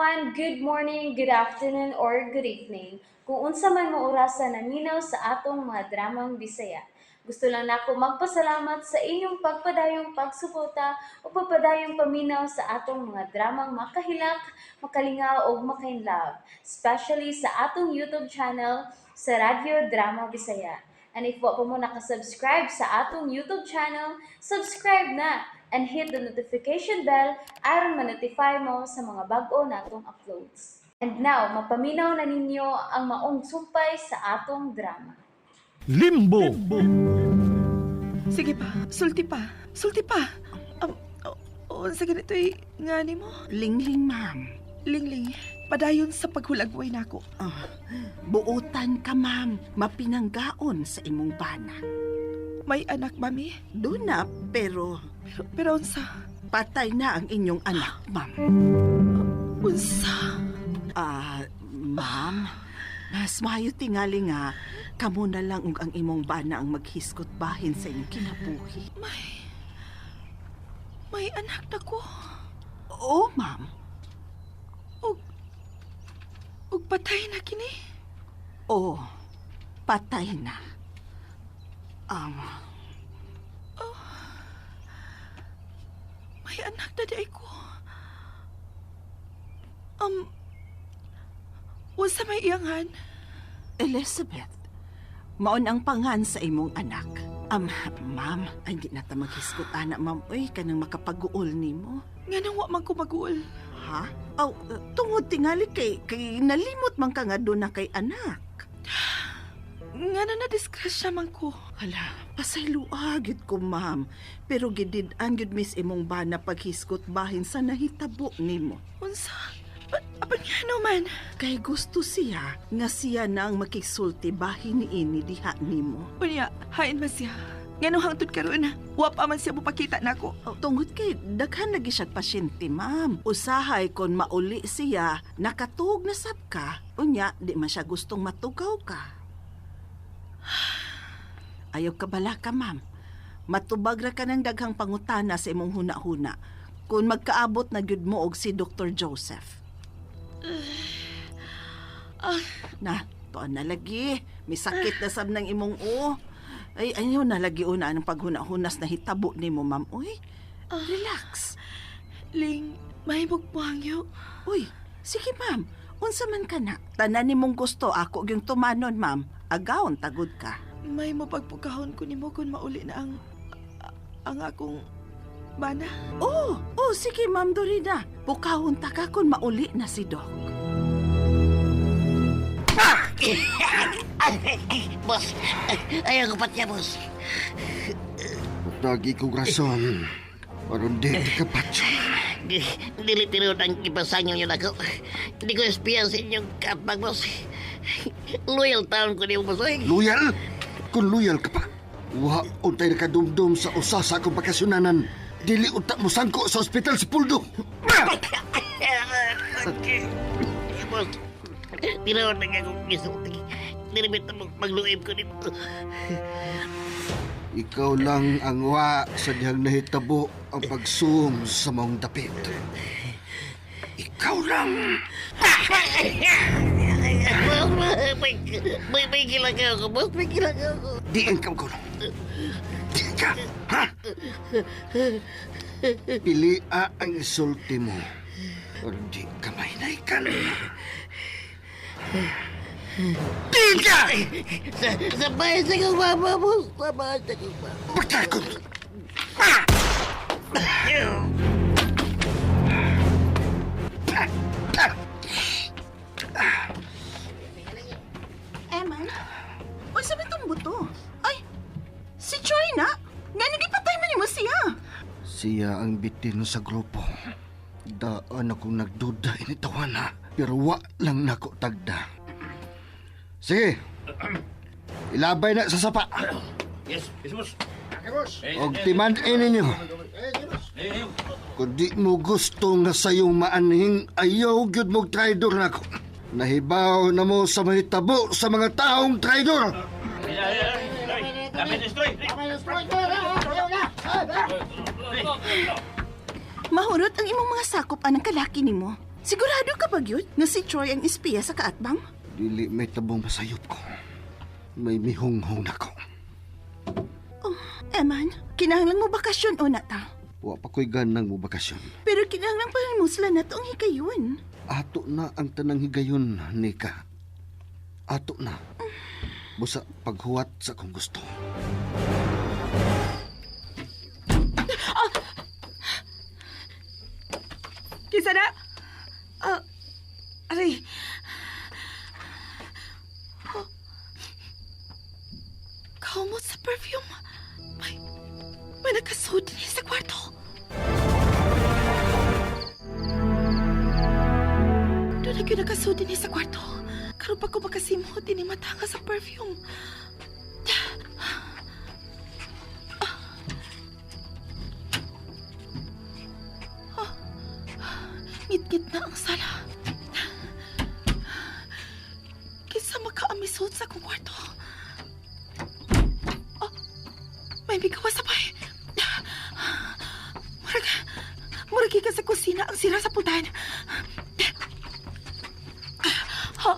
Everyone! Good morning, good afternoon, or good evening. Kung unsa man mo orasa naminaw sa atong mga dramang Bisaya. Gusto lang nako magpasalamat sa inyong pagpadayong pagsuporta o pagpadayong paminaw sa atong mga dramang makahilak, makalingaw ug makainlove, especially sa atong YouTube channel sa Radyo Drama Bisaya. And if wa pa mo nakasubscribe sa atong YouTube channel, subscribe na and hit the notification bell aron ma-notify mo sa mga bag-o natong uploads. And now, mapaminaw na ninyo ang maong sumpay sa atong drama. Limbo. Sige pa, sulti pa, sulti pa. Oh, sa ganito'y nga ni mo. Lingling, ma'am. Lingling, padayon sa paghulagway nako. Ah, buotan ka, ma'am. Mapinanggaon sa imong bana. May anak, mami. Doon na, pero Pero unsa? Patay na ang inyong anak, ma'am. Unsa? Ah, ma'am, mas maayo tingali nga kamo na lang ug ang imong bana ang maghisgot bahin sa inyong kinabuhi. May anak na ko. Oo, ma'am. Ug patay na kini. Oo, patay na. May anak na diay ko. Unsa may iyanghan? Elizabeth, maon ang pangan sa imong anak. Ma'am, ay di na ta maghisgot ana, ma'am. Uy, kanang makapaguol nimo. Nganong wa man ko maguol? Ha? Aw, tungod tingali kay nalimot man ka nga doon na kay anak. Ngano na disgrasya man ko? Hala, pasayloa gyud ko, ma'am. Pero gidid-an gyud miss imong bana paghisgot bahin sa nahitabo nimo. Unsa? Apan ngano man? Kay gusto siya nga siya na ang makigsulti bahin niini diha nimo. Unya, hain man siya. Ngano hangtod karon, wa pa man siya mopakita nako? Oh, tungod kay daghan lagi siyang pasyente, ma'am. Usahay kon mauli siya, nakatuog na sab ka. Unya, di man siya gustong matugaw ka. Ayaw ka bala ka, ma'am. Matubag ra ka ng daghang pangutana sa imong huna-huna kung magkaabot na gyud mo og si Dr. Joseph. Na, tuan na lagi. May sakit na sab ng imong o. Ay, ayaw na lagi una ang paghuna-hunas na hitabo nimo, ma'am. Uy, relax. Ling, mahimog mo hangyo. Uy, sige, ma'am. Unsa man ka na? Tanan nimong gusto, ako gyung tumanon, ma'am. Agawon tagod ka. May mo pagpukahon ko nimo kung mauli na ang akong bana. Oh, sige, ma'am Dorina. Pukahon ta ka kung mauli na si Doc. Boss, ayaw ko patya, boss. Lagi kong rason. Aron di ka patyon. Dili tinuod ang ipasanyo niyo nako. Hindi ko espiyan sa inyong kapag, boss. Loyal taon ko niyo, boss. Oy. Loyal? Kung loyal ka pa, wa untay nakadumdum sa usa sa akong bakasyonanan. Dili unta mo sangko sa ospital sa Puldo. Boss, tinuod na akong gisulti. Dili bitaw magluib ko nimo. Ikaw lang ang wa sa dihang nahitabo ang pagsuom sa maong dapit. Ikaw lang! Boss, may kilagaw ko, boss. May kilagaw ko. Diin ka, Gulo. Diin ka, ha? Pilia ang isulti mo. O di ka mahinaykan. Diin ka! Sa bahay sa kong mama, boss. Sa bahay sa kong mama. Pagkakot! Eman? Uy, sabi itong buto. Ay, si Choi na? Nga nagipatay man nimo siya. Siya ang bitin sa grupo. Daan akong nagduda initawana. Pero wa lang nako tagda. Sige. Ilabay na sa sapa. Yes, boss. Og timan-in ninyo. Kung di mo gusto nga sayong maanhing, ayaw gyud mo traidor nako. Nahibaw na mo sa mahitabo sa mga taong traidor. Mahurot ang imong mga sakop anang kalaki nimo. Sigurado ka ba gyud nga si Troy ang espiya sa kaatbang? Dili may tabong masayop ko. May mihunghong nako. Oh, Eman, kinahanglan mo bakasyon o na ta. Wa pa ko'y ganang mo bakasyon. Pero kinahanglan pa rin mo sila na ang higayon. Ato na ang tanang higayon, Nika. Ato na. Busa paghuwat sa kong gusto. Kinsa na? Aray. Oh. Kaumot sa perfume. May nakasuod din sa kwarto. Doon na gyud nakasuod din sa kwarto. Karon pa ko makasimhot ini mata nga sa perfume. Ngit-ngit na ang sala. Kinsa makaamisod sa akong kwarto. Oh, may migawas sabay. Murag gikan sa kusina ang sira sa pultahan. Ha.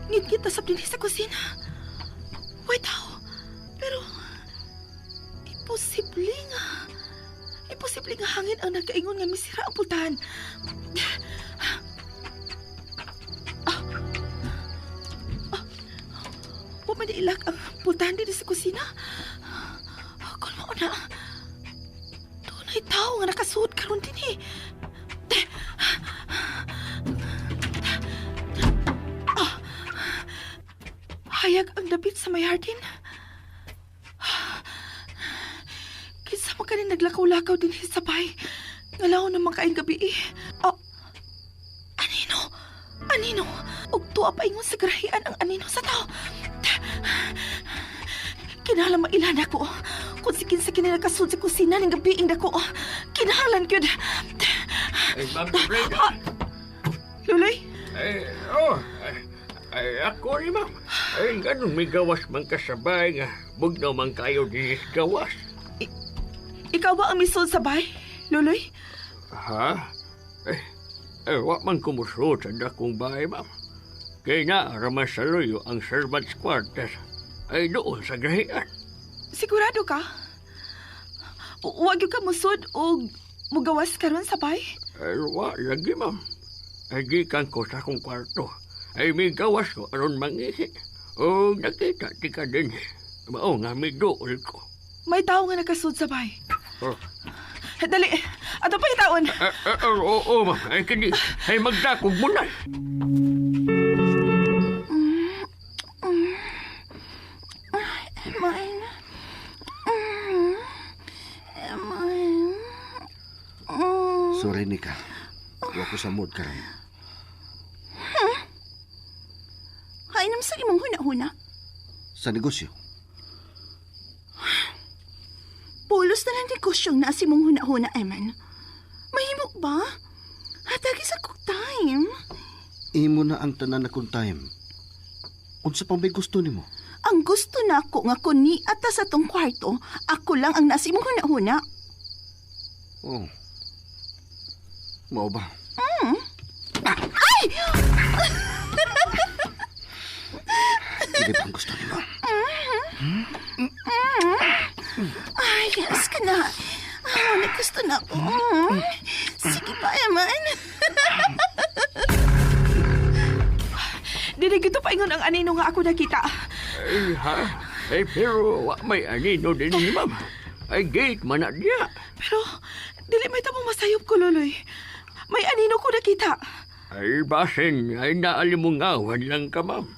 Ngit-ngit na sab dinhi sa kusina. Wait, tao. Pero, imposible nga. Imposible nga hangin ang nagkaingon nga misira ang pultahan. Wa man ilak ang pultahan dinhi sa kusina. Kung mao na, dunay tao nga nakasuod karon dinhi. Hayag ang dapit sa may hardin. Kinsa man kaning naglakaw-lakaw dinhi sa bay. Ngalaw naman kaayong gabi eh. Oh, anino? Anino? Og tuwa pa ingon sa garahian ang anino sa tao. Kinahanglan mailan ako. Kung si kinsa kini nakasud sa kusina ning gabi ing dako. Kinahanglan gyud. Ay, Ma'am Brenda. Luloy? Ay, oh, ay, ako ni ma'am. Ay, ganun may gawas man kasabay nga. Bugnaw man kayo din gawas. Ikaw ba ang misud sa bay, Luloy? Ha? Eh, wa man kumusod sa dakong bahay, ma'am. Kaya na, raman sa luyo ang servant's quarter ay doon sa grahian. Sigurado ka? Wag yun ka musod o mugawas karon sa bay? Ay, wa lagi, ma'am. Ay, gikan ko sa akong kwarto. Ay, may gawas ko aron mangihi. O nakita ti ka din. Mao nga may dool ko. May tao nga nakasud sa bay. Oh. Dali, ato pa itaon. Oo, ma'am. Ay, kini, ay magdakog mo na. Eman. Eman. Sorry, Nika. Wa ko sa mood karon. Hain naman sa imong huna-huna. Sa negosyo. Pulos na lang negosyong nasa imong huna-huna, Eman. Mahimo ba? Hatagi sa cook time. Imo na ang tanan akong time. Unsa pa may gusto nimo? Ang gusto na ako nga kun ni ata sa tong kwarto, ako lang ang nasa imong huna-huna. Oh. Mao ba? Ay! Hindi ba ang gusto nimo? Ay, yes ka na. Ay, gusto na ako. Sige pa, Eman. Dili gito paingon ang anino nga ako nakita. Ay, ha? Ay, pero wa may anino din ni ma'am. Ay, gate man na diya. Pero dili may tamo masayop ko, Loloy. May anino ko nakita. Ay, basin, ay naalimungawan lang ka, ma'am.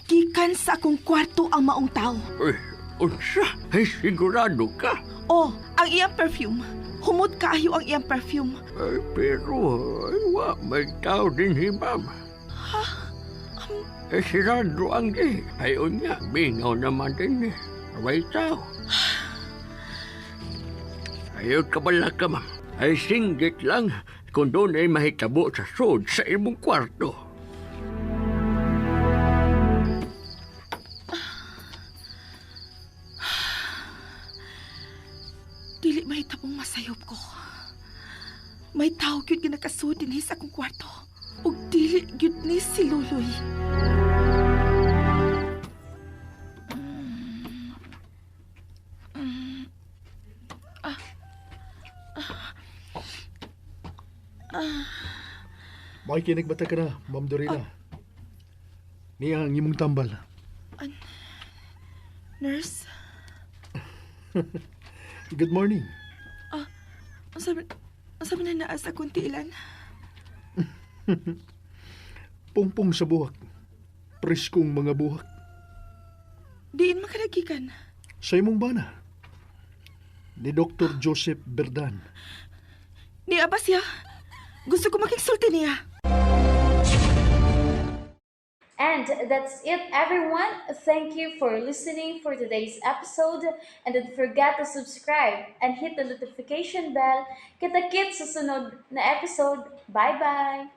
Gikan sa akong kwarto ang maong tao. Uy, unsa? Ay, sigurado ka. Oh, ang iyang perfume. Humot kaayo ang iyang perfume. Ay, pero, ay, wa may tao din hi, ma'am. Ha? Eh, sirado ang di. Ay, unya, bingaw naman din eh. May tao. Ayaw ka bala ka, ma'am. Ay, singgit lang kung doon ay mahitabo sa sud sa imong kwarto. Dili mahitabong masayop ko. May tao tawo gyud nga nakasud dinhi sa akong kwarto. Ug dili gyud ni si Luloy. Makikinig bata ka na, Ma'am Dorina. Niya ang imong tambal. Nurse, Good morning. unsa man na naa sa akong tiilan? Pungpong sa buhak. Preskong mga buhak. Diin man ka nagikan. Sa imong bana. Ni Dr. Joseph Berdan. Niya ba siya? Gusto ko makigsulti niya. And that's it, everyone. Thank you for listening for today's episode. And don't forget to subscribe and hit the notification bell. Kita-kits sa sunod na episode. Bye-bye!